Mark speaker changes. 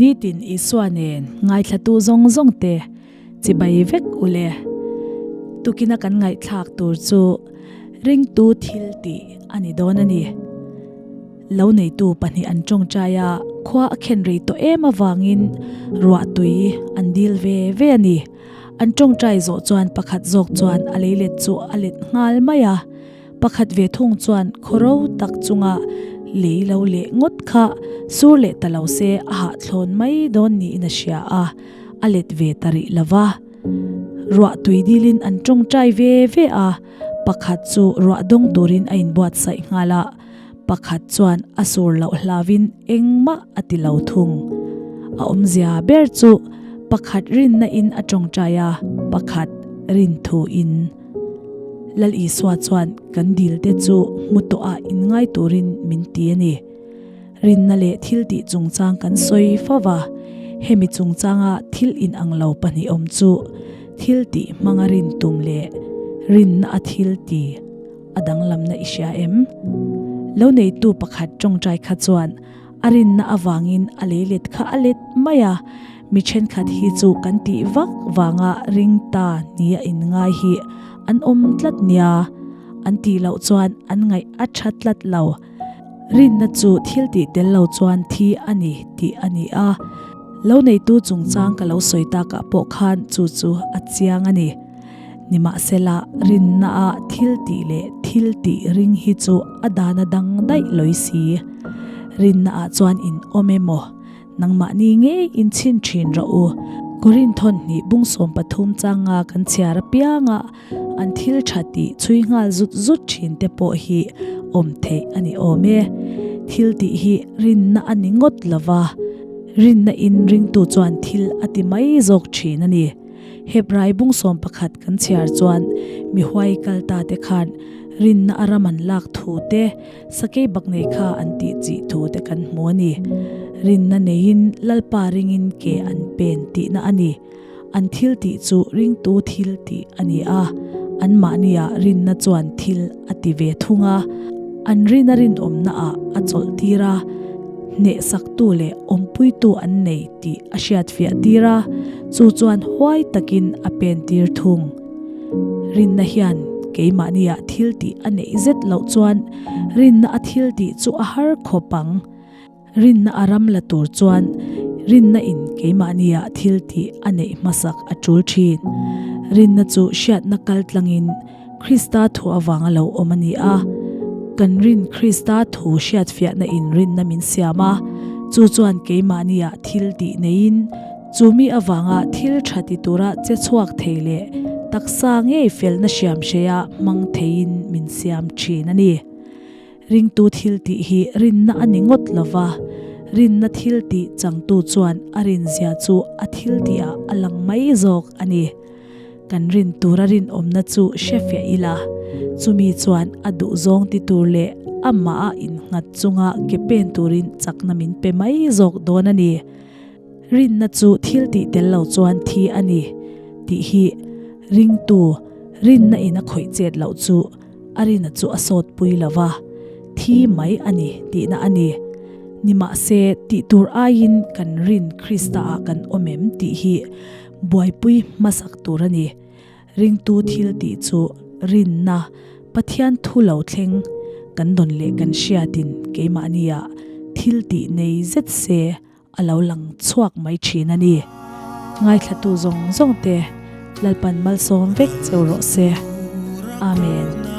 Speaker 1: Nitin Isua nen ngaithlatu zawng zawng te chibai vek u le. Tukina kan ngaihthlak tur chu ringtu thil tih a ni dawn a ni. Lo neitu pahnih an tawngtai a, khua a khen rei tawh em avangin ruah tui an dil ve ve a ni. An tawngtai zawh chuan pakhat zawk chuan a leilet chu a let nghal mai a. Pakhat ve thung chuan khawro tak chunga lei lo leh ngawt kha sur leh ta lo se a hahthlawn mai dawn niin a hria a, a let ve ta rih lo va. Ruah tui dilin an tawngtai ve ve a, pakhat chu ruah dawng turin a inbuatsaih nghal a, pakhat chuan a sur loh hlauvin engmah a ti lo thung. A awmzia ber chu pakhat rinna in a tawngtai a, pakhat rin thu in. Lal Isua chuan kan dilte chu hmu tawhah inngai turin min ti a ni. Rinna leh thiltih chungchang kan sawi fo va, hemi chungchanga thil inang lo pahnih awm chu thiltih hmanga rin tum leh rinna a thilti a danglamna i hria em? Lo neitu pakhat tawngtai kha chuan A rinna avangin a leilet kha a let mai a, mi thenkhat hi chu kan tih vak vanga ring ta nia inngai hi an awm tlat nia, an tih loh chuan an ngaih a tha tlat lo. Rinna chu thil tih tel lo chuan thi a ni tih a ni a, lo neitu chungchang ka lo sawi takah pawh khan chu chu a chiang a ni. Nimahsela, rinna-a thil tih leh thil tih ring hi chu a dan a dang daih lawi si. Rinna-ah chuan in awm emaw? Nangmahni ngei in chhin thin rawh u. Korinthon hnih bung 13 changa kan chhiar apianga an thil tha tih chhui nghal zut zut thin te pawh hi awm theih a ni awm e. Thil tih hi rinna a ni ngawt lova, rinna in ringtu chuan thil a ti mai zawk thin a ni. Hebrai bung 11 kan chhiar chuan mi huai kal ta te khan rinna a ram an lak thu te, sakei bak nei kha an tih chih thu te kan hmu a ni. Rinna neiin Lalpa ringin ke an pen tihna a ni. An thil tih chu ringtu thil tih a ni a, anmahnia rinna chuan thil a ti ve thung a, an rina rinawmna ah a chawlh tir a, hnehsaktu leh awmpuitu an nei tih a hriatfiah tir a, chu chuan huai takin a pen tir thung. Rinna hian keimahniah thil tih a neih zet loh chuan rinna a thil tih chu a har khawp ang. Rinna a ram la tur chuan rinna in keimahniah thil tih a neih hmasak a tul thin. Rinna chu hriatna kal tlangin Krista thu avanga lo awm a ni a. Kan rin Krista thu hriatfiahna in rinna min siam a, chu chuan keimahniah thil tih neiin chu mi avanga thil tha ti tura che chhuak thei leh taksa ngei felna hriam hreia hmang theiin min siam thin a ni. Ringtu thil tih hi rinna a ni ngawt lo va, rinna thil tih changtu chuan a rinzia chu a thil tihah a lang mai zawk a ni. Kan rin tura rinawmna chu hre fiah ila, chumi chuan a duhzawng ti tur leh amah a innghat chunga ke pen turin chakna min pe mai zawk dawn a ni. Rinna chu thil tih tel lo chuan thi a ni tih hi ringtu rinna in a khawih chet loh chu a rina chu a sawt pui lo va, thi mai a ni tihna a ni. Nimahse, tih tur aiin kan rin Krista ah kan awm em tih hi buaipui hmasak tur a ni. Ringtu thil tih chu rinna, Pathian thu lo thleng kan dawn leh kan hriatin keimahnia thil tih nei zet se a lo lang chhuak mai thin a ni. Ngaithlatu zawng zawng te Lalpan malsawm vek cheu rawh se. Amen.